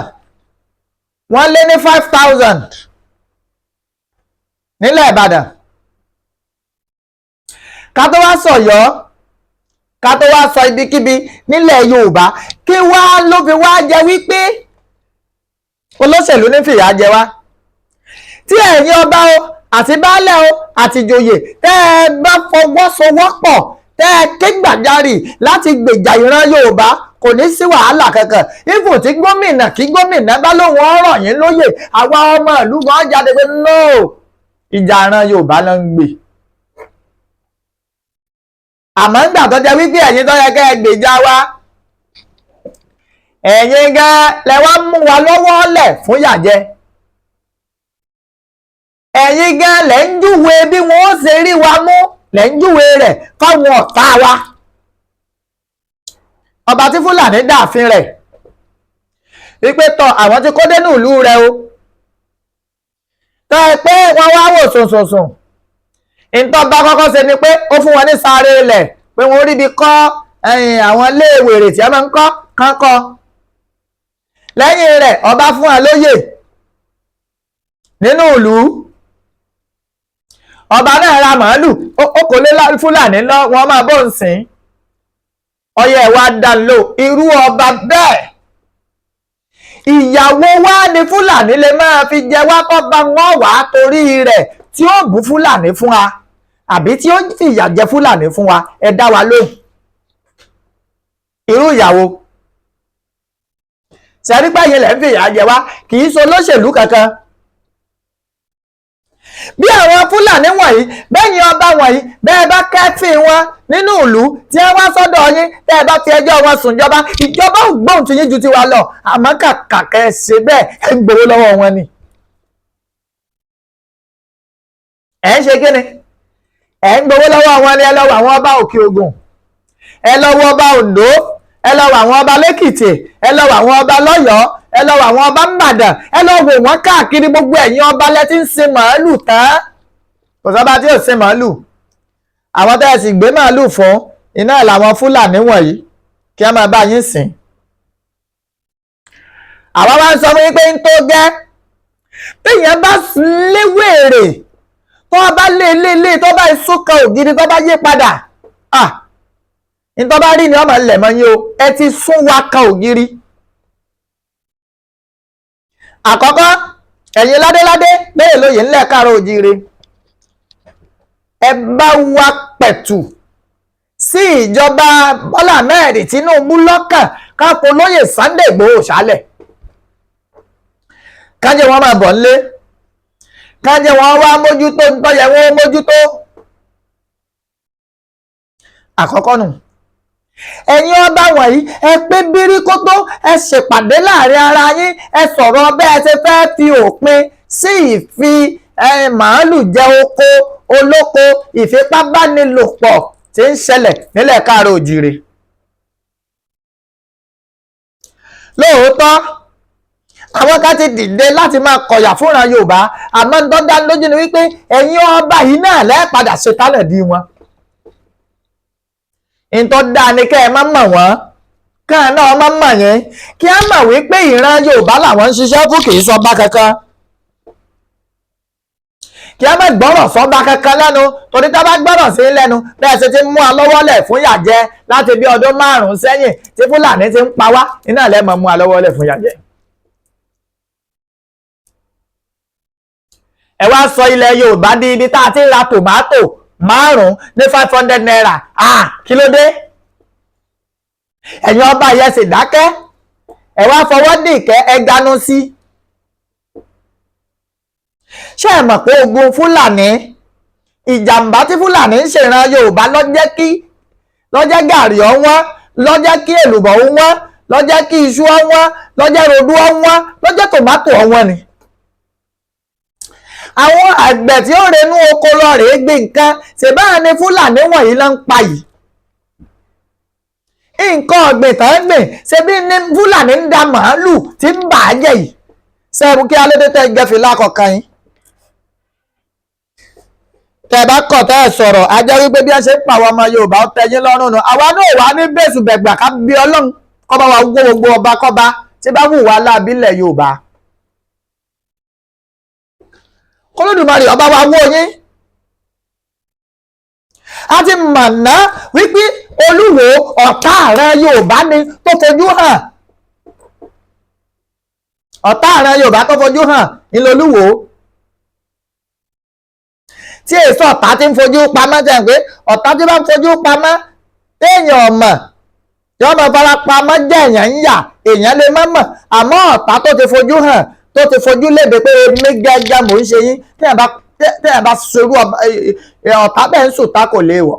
wọ́n lé ní 5,000 nílẹ̀ Ìbàdàn. Ká tó wá sọ̀yọ́, ká tó wá sọ ibikíbi nílẹ̀ Yorùbá, kí wá ló fi wá jẹ wípé olóṣèlú ní fìyà jẹ wá? Tí ẹ̀yin ọba o, àti baálẹ̀ o, àti ìjòyè, tẹ́ ẹ bá fọwọ́sowọ́pọ̀, tẹ́ ẹ ké gbàjarì láti gbèjà ìran Yorùbá, kò ní sí wàhálà kankan. Ifò tí gómìnà kí gómìnà bá lóun ọ̀rọ̀ yín lóyè, àwa ọmọ ìlú gan jáde pé no, ìjà ìran Yorùbá ló ń gbè. Àmọ́ ńgbà tó jẹ́ wípé ẹ̀yin tó yẹ kẹ́ ẹ gbèjà wa, ẹ̀yin gan lẹ wá mú wa lọ́wọ́ lẹ̀ fún yàjẹ́. Ẹ̀yin gan lẹ̀ ń júwe bí wọ́n ó ṣe rí wa mú, lẹ̀ ń júwe rẹ̀ fáwọn ọ̀tá wa. Ọba tí Fúlàní dààfin rẹ̀ wípé tọ àwọn tí kó dénú ìlú rẹ̀ o, tọ́ ẹ pé wọ́n wá wò sùnsùnsùn, ìtọ́ bá kọ́kọ́ ṣe ni pé ó fún wọn ní sáré ilẹ̀ pé wọ́n ríbi kọ́ àwọn iléèwèrè tí wọ́n máa ń kọ́ kán kọ́. Lẹ́yìn rẹ̀, ọba fún wọn lóyè nínú ìlú. Ọba náà ra màálù, ó kò lé Fúlàní lọ, wọn máa bọ́ ń sìn. Ọyẹ wa dá lò irú ọba bẹ́ẹ̀. Ìyàwó wa ni Fúlàní lè máa fi jẹ wá kọ́ bá wọn wà á torí rẹ̀ tí ó bú Fúlàní fún wa àbí tí ó fìyà jẹ Fúlàní fún wa? Ẹ dá wa lóhùn, irú ìyàwó sẹ́rípẹ́ yẹn lẹ́ ń fìyà jẹ wá? Kì í ṣe olóṣèlú kankan. Bí àwọn Fúlàní wọ̀nyí, bẹ́yìn ọba wọ̀nyí, bẹ́ẹ̀ bá kẹ́fìn wọn nínú ìlú tí wọ́n wá sọ́dọ̀ yín, tẹ́ ẹ bá fi ẹjọ́ wọn sùn ìjọba, ìjọba ò gbóhùn tí yín ju tiwa lọ. Àmọ́ kàkà kẹ́ ẹ ṣe bẹ́ẹ̀, ẹ ń gbowó lọ́wọ́ wọn ni. Ẹ ń ṣe kí ni? Ẹ ń gbowó lọ́wọ́ wọn ni. Ẹ lọ́wọ́ àwọn ọba Òkè Ògùn, ẹ lọ́wọ́ ọba Oǹdó, ẹ lọ́wọ́ àwọn ọba Lẹ́kìtì, ẹ lọ́wọ́ àwọn ọba Lọ́yọ̀ọ́, ẹ lọ́wọ́ àwọn ọba Ńbàdàn, ẹ lọ wò wọ́n káàkiri. Gbogbo ẹ̀yin ọba lẹ ti ń sin màálù tán. Kò sọ́ba tí ò sin màálù. Àwọn tẹ́ ẹ sì gbé màálù fún iná làwọn Fúlàní wọ̀nyí kí wọ́n máa bá yín sìn. Àwa wá ń sọ fún yín pé ń tó gẹ́, téèyàn bá léwèrè, tó bá lé lé lé, tó bá súnkan ògiri, tó bá yí padà, ah, ní tó bá rí ni ọmọ ilẹ̀ mọ́ yín o. Ẹ ti sún wa kan ògiri. Àkọ́kọ́, ẹ̀yin ládéládé lóyè lóyè ńlẹ̀ káàárọ̀ òjíire. Ẹ bá wa pẹ̀tù sí ìjọba Bọ́lá Ahmed Tinubu lọ́kàn ká polóyè Sunday Igboho ṣálẹ̀, kájẹ́ wọn máa bọ̀ nílé, kájẹ́ wọn wá mójútó ntọ́yẹ wọn mójútó. Àkọ́kọ́ nù, ẹ̀yin ọba wọ̀nyí, ẹ pé bíríkótó, ẹ ṣèpàdé láàrin ara yín, ẹ sọ̀rọ̀ bẹ́ẹ̀ ṣe fẹ́ fi òpin sí ìfi màálù jẹ oko olóko, ìfipábánilòpọ̀ tí ń ṣẹlẹ̀ nílẹ̀ káàárọ̀ òjìrè. Lóòótọ́, àwọn kan ti dìde láti máa kọ̀yà fúnra Yorùbá, àmọ́ ń dọ́dá lójú ni wípé ẹ̀yin ọba yìí náà lẹ́ẹ̀padà ṣe tálẹ̀ di wọn. Ntọ́ dáa ni kẹ́ ẹ má mọ̀ wọ́n, kẹ́ ẹ náà má mọ̀ yẹn, kí á mọ̀ wípé ìran Yorùbá làwọn ń ṣiṣẹ́ fún, kì í sọba kankan, kí á má gbọ́rọ̀ sọ́ba kankan lẹ́nu, torí tá bá gbọ́rọ̀ sí lẹ́nu, bẹ́ẹ̀ ṣe ti mú a lọ́wọ́lẹ̀ fún yàjẹ́ láti bí ọdún 5 sẹ́yìn tí Fúlàní ti ń pa wá iná lẹ́mọ̀ mú a lọ́wọ́lẹ̀ fún yàjẹ́. Ẹ wá sọ ilẹ̀ Yorùbá di ibi tá a ti ń ra tòmátò 5 ní ₦500. Ah, kí ló dé? Ẹ̀yin ọba yẹn sì dákẹ́, ẹ wá fọwọ́ dìkẹ́, ẹ ganu sí. Ṣé ẹ mọ̀ pé ogun Fúlàní, ìjàmbá tí Fúlàní ń ṣèràn Yorùbá lọ́jẹ́ gàrí ọ̀wọ́n, lọ́jẹ́ kí èlùbọ́ ọ̀wọ́n, lọ́jẹ́ kí iṣu ọ̀wọ́n, lọ́jẹ́ rodo ọ̀wọ́n, lọ́jẹ́ tòmátò ọ̀wọ́n ni? Àwọn àgbẹ̀ tí ó renú oko lọ rèé gbé nǹkan ṣèbáà ni Fúlàní wọ̀nyí ló ń pa yìí. Nǹkan ọ̀gbìn tán ń gbìn, ṣebí ní Fúlàní ń da màálù tí ń bà á jẹ́ yìí. Sẹ́ẹ̀rù kí alóde tẹ́ gẹ́fìlà kọ̀ọ̀kan yín, tẹ́ bá kọ̀ tẹ́ ẹ̀ sọ̀rọ̀, a jẹ́ wípé bí wọ́n ṣe ń pa àwọn ọmọ Yorùbá ó tẹ́ yín lọ́rùn nù. Àwa náà wà ní bẹ́sù bẹ̀gbà ká bí Ọlọ́run kọ́ bá wa wó gbogbo ọba kọ́ba tí bá wù wá lábílẹ̀ Yorùbá. K'Olódùmarè ọba wa wó yín. A ti mọ̀nà wípé Olúwo ọ̀tá ààrẹ Yorùbá ni tó fojú hàn, ọ̀tá ààrẹ Yorùbá tó fojú hàn ní lolúwo, tí èso ọ̀tá ti ń fojú pamọ́ jẹ́ pé ọ̀tá tí bá ń fojú pamọ́ téèyàn ọ̀mọ̀ yóò máa fara pamọ́ jẹ́ èèyàn ń yà, èèyàn lè má mọ̀, àmọ́ ọ̀tá tó ti fojú hàn, tó ti fojú léde pé èmi gẹ́gẹ́ mò ń ṣe yín, téèyàn bá ṣerú ọ̀tá bẹ́ẹ̀ ń sùn tá kò léèwọ̀,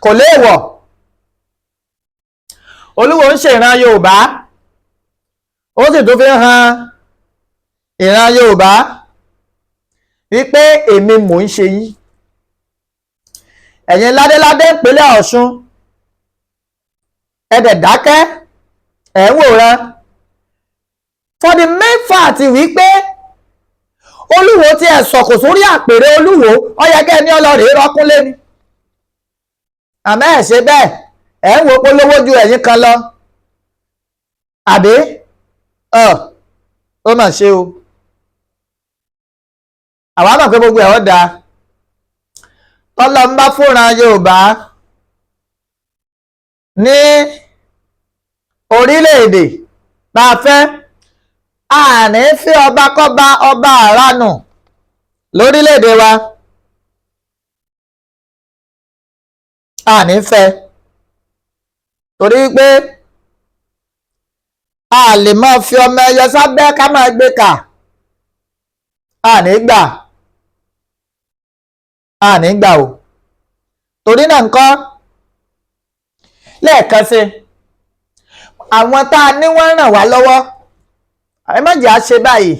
kò léèwọ̀. Olúwo ń ṣèran Yorùbá, ó sì tún fi ń han ìran Yorùbá wípé èmi mò ń ṣe yín. Ẹ̀yin ládéládé ìpínlẹ̀ Ọ̀ṣun, ẹ dẹ̀ dákẹ́, ẹ̀ ń wòran, for the main fact wípé Olúwo tí ẹ sọ̀kò sórí àpèrè Olúwo, ó yẹ kẹ́ ẹ ní ọlọ́rìí rọ́kúnlé ni, àmọ́ ẹ̀ ṣe bẹ́ẹ̀, ẹ̀ ń wo polówó ju ẹ̀yin kan lọ, àbí ó mà ṣe o. Àwa mọ̀ pé gbogbo ẹ̀ ó dáa tọ́lọ́ ń bá fúnra Yorùbá ní orílẹ̀-èdè bá a fẹ́, àní fi ọba kọ́ba ọba àránù lórílẹ̀-èdè wa, àní fẹ́, torí pé a lè máa fi ọmọ ẹyọ sábẹ́ ká máa gbé kà, àní gbà, àní gbà o. Torí náà ńkọ́, lẹ́ẹ̀kan sí, àwọn tá a ní wọ́n ràn wá lọ́wọ́, ẹ má jẹ́ à ṣe báyìí.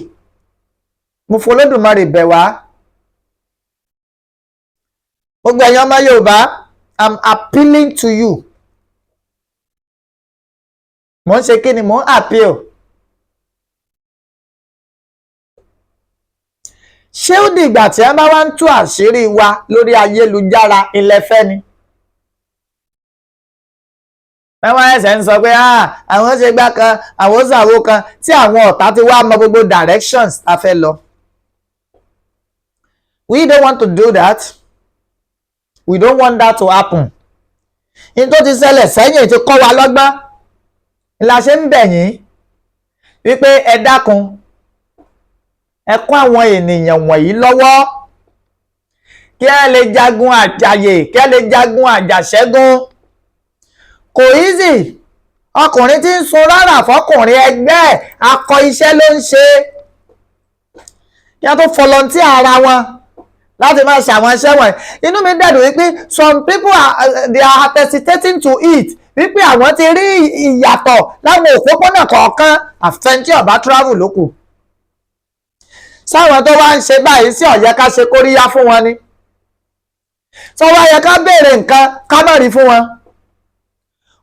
Mo f'Olódùmarè bẹ̀ wá, gbogbo ẹ̀yin ọmọ Yorùbá, I'm appealing to you. Mò ń ṣe kí ni? Mò ń appeal. Ṣé ó dìgbà tí ẹ bá wá ń tú àṣírí wa lórí ayélujára ilẹ̀ fẹ́ ni? Wọ́n ẹsẹ̀ ń sọ pé àwọn ṣe gbá kan, àwọn ṣàwo kan, tí àwọn ọ̀tá ti wá mọ gbogbo directions a fẹ́ lọ. We don't want to do that. We don't want that to happen. In tó ti ṣẹlẹ̀ sẹ́yìn ti kọ́ wa lọ́gbọ́n. La ṣe ń bẹ̀ yín wípé ẹ dákun, Ẹ kún àwọn ènìyàn wọ̀nyí lọ́wọ́ kí ẹ lè jagun àjàyè, kí ẹ lè jagun àjàṣẹ́gun. Kò easy. Ọkùnrin tí ń sun rárá fọkùnrin ẹgbẹ́ ẹ̀, akọ iṣẹ́ ló ń ṣe, kí wọ́n tó volunteer ara wọn láti máa ṣàwọn iṣẹ́ wọ̀nyí. Inú mi dẹ̀dùn wípé some people are, they are hesitating to it, wípé àwọn ti rí ìyàtọ̀ láwọn òpópónà kọ̀ọ̀kan. Àfẹn tí ó bá travel ló kù. Sáwọn tó wá ń ṣe báyìí sí, ó yẹ ká ṣe kóríyá fún wọn ni? Sọ wá yẹ ká béèrè nǹkan ká má rí fún wọn?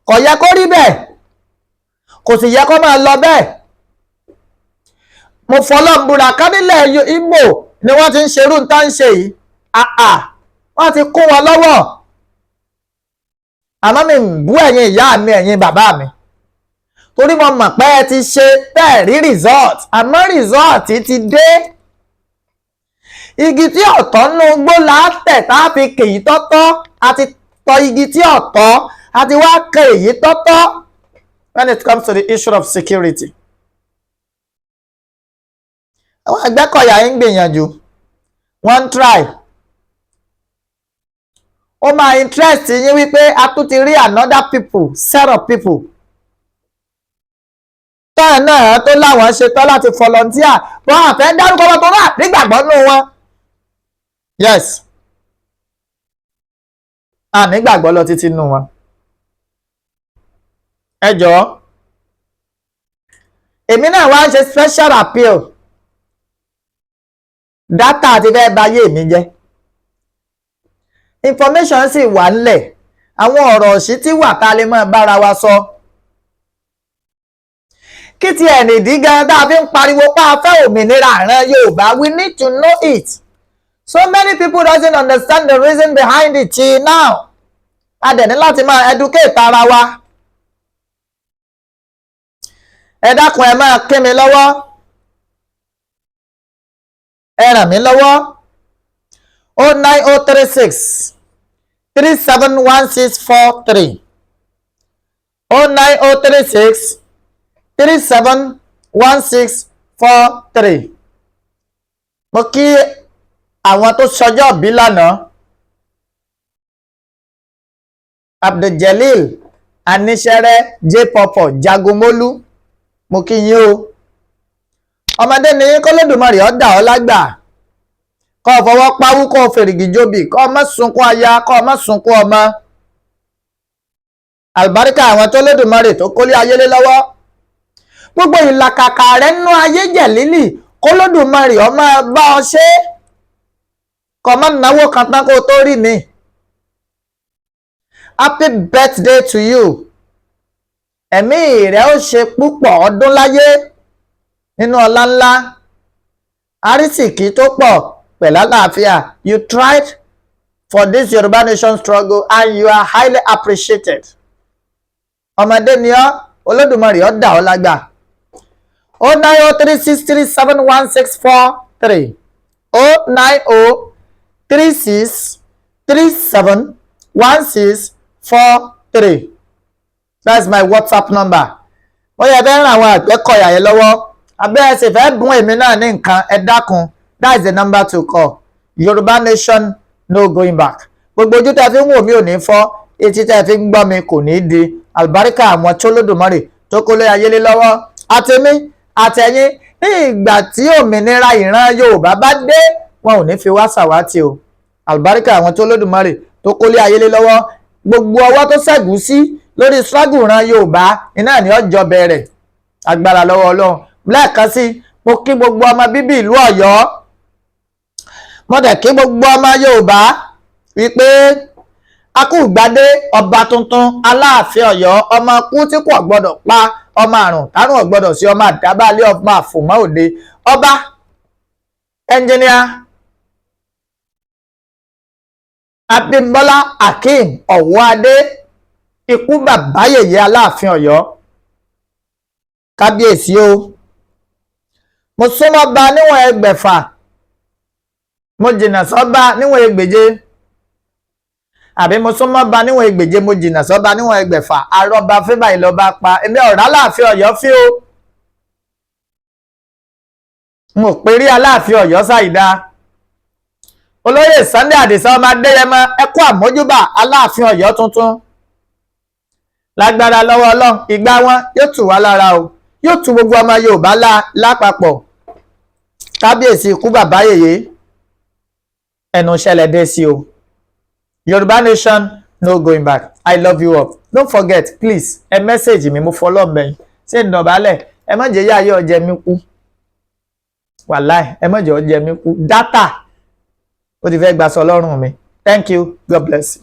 Kò yẹ kó rí bẹ́ẹ̀, kò sì yẹ kó máa lọ bẹ́ẹ̀. Mo fọlọ́n búra, ká nílẹ̀ Ìgbò ni wọ́n ti ń ṣerú ń tá ń ṣe yìí, àà wọ́n ti kún wọn lọ́wọ́. Àmọ́ mi ń bú ẹ̀yin ìyá mi, ẹ̀yin bàbá mi, torí mo mọ̀ pé ẹ ti ṣe bẹ́ẹ̀ rí result. Àmọ́ result ti dé. Igi tí ọ̀tọ̀ nínú igbó là á tẹ̀ tá a fi kèyí tọ́tọ́. A ti tọ igi tí ọ̀tọ̀, a ti wá kẹ èyí tọ́tọ́ when it comes to the issue of security. Àwọn Àgbẹ̀kọ̀yà ń gbìyànjú, wọ́n ń try. Ó máa interest yín wípé a tún ti rí another people, set of people táà náà tó láwọn ṣe tán láti volunteer. Wọ́n àfẹ́ dárúkọ wọn tó náà nígbàgbọ́ nínú wọn. Yes, a nígbàgbọ́ lọ títí nínú wọn. Ẹ jọ̀ọ́, èmi náà wá ń ṣe special appeal. Data ti fẹ́ bayé mi jẹ́, information sì wà ńlẹ̀, àwọn ọ̀rọ̀ òṣì tí wà tá a lè máa bára wa sọ. Kí ti ẹ̀ nìdí gan tá a fi ń pariwo pé a fẹ́ òmìnira ìran Yorùbá? We need to know it. So many people doesn't understand the reason behind it till now. A dẹ̀ ní láti máa educate ara wa. Ẹ dákun, ẹ máa kí mi lọ́wọ́, ẹ ràn mí lọ́wọ́. 09036371643, 09036371643. Mo kí àwọn tó ṣọjọ́ bí lánàá: Abduljalil Aníṣẹ́rẹ́, J Pọpọ Jagunmólú, mo kí yín o. Ọmọdé ní k'Olódùmarè ó dà ọ́ lágbà, kó o fọwọ́ páwú, kó o fèrègì jóbi, kó o má sunkún aya, kó o má sunkún ọmọ. Àlùbáríkà àwọn tó lódùmarè tó kólé ayé lé lọ́wọ́, gbogbo ìlàkàkà rẹ nínú ayé jẹ̀ lílì, k'Olódùmarè ó máa bá ọ ṣe, kó o má náwó kan tán kó o tó rí mi. Happy birthday to you. Ẹ̀mí rẹ̀ ó ṣe púpọ̀ ọdún láyé nínú ọlá ńlá, àrísìkí tó pọ̀ pẹ̀lú àlàáfíà. You tried for this Yorùbá nation struggle and you are highly appreciated. Ọmọdé ni ọ́, Olódùmarè ó dà ọ́ lágbà. 09036371643, 09036371643. That's my WhatsApp number. Wọ́n yẹ fẹ́ ràn àwọn Àgbẹ̀kọ̀yà yẹn lọ́wọ́, abẹ́ ẹ sì fẹ́ bùn èmi náà ní nǹkan, ẹ dákun, that is the number to call. Yorùbá nation, no going back. Gbogbo ojú tẹ́ fi ń wò mí ò ní fọ́, etí tẹ́ fi ń gbọ́ mi kò ní di. Àlùbáríkà àwọn t'Olódùmarè tó kólé ayé lé lọ́wọ́, àtẹ̀mí àtẹ̀yìn, ní ìgbà tí òmìnira ìran Yorùbá bá dé, wọn ò ní fi wá ṣàwátì o. Àlùbáríkà àwọn t'Olódùmarè tó kólé ayé lé lọ́wọ́, gbogbo ọwọ́ tó ṣẹ́gun sí lórí struggle ìran Yorùbá, iná ní ọjọ́ bẹ̀rẹ̀ agbára lọ́wọ́ Ọlọ́run. Lẹ́ẹ̀kan sí, mo kí gbogbo ọmọ bíbí ìlú Ọ̀yọ́, mo dẹ̀ kí gbogbo ọmọ Yorùbá wípé a kú ìgbádé ọba tuntun, Aláàfin Ọ̀yọ́. Ọmọ kú tí kò gbọ́dọ̀ pa, ọmọ àrùn tárùn ò gbọ́dọ̀ sí, ọmọ àdábàlẹ̀, ọmọ àfòmọ́ òde. Ọba Ẹnjìníà Abímbọ́lá Akeem Ọ̀wọ́adé, ikú bàbá yèyé, Aláàfin Ọ̀yọ́, kábíyèsí o. Mo súnmọ́ ba níwọ̀n 600, mo jìnnà sọ́ba níwọ̀n 600, àbí mo súnmọ́ ba níwọ̀n 600, mo jìnnà sọ́ba níwọ̀n 600. Arọ́ba fíbà ìlọba pa èmi ọ̀rá Láàfin Ọ̀yọ́ fí o. N ò perí Aláàfin Ọ̀yọ́ ṣàìdá. Olóyè Sunday Adisa ọmọ Adéyẹmọ, ẹ kú àmójúbà Aláàfin Ọ̀yọ́ tuntun. Lágbára lọ́wọ́ Ọlọ́run, ìgbà wọn yóò tù wá lára o, yóò tu gbogbo ọmọ Yorùbá lá lápapọ̀. Kábíyèsí, ikú bàbá yèyé, ẹnu ṣẹlẹ̀ dé sí o. Yorùbá nation, no going back. I love you all. Don't forget, please, ẹ message mi. Mo fọlọ́ mẹ́yìn ṣé ń dọ̀bálẹ̀. Ẹ má jẹ́ yáyọ́ ọjẹ́ mi kú. Wàláì, ẹ má jẹ́ ọjẹ́ mi kú. Data ó ti fẹ́ gbaṣọ lọ́rùn mi. Thank you. God bless you.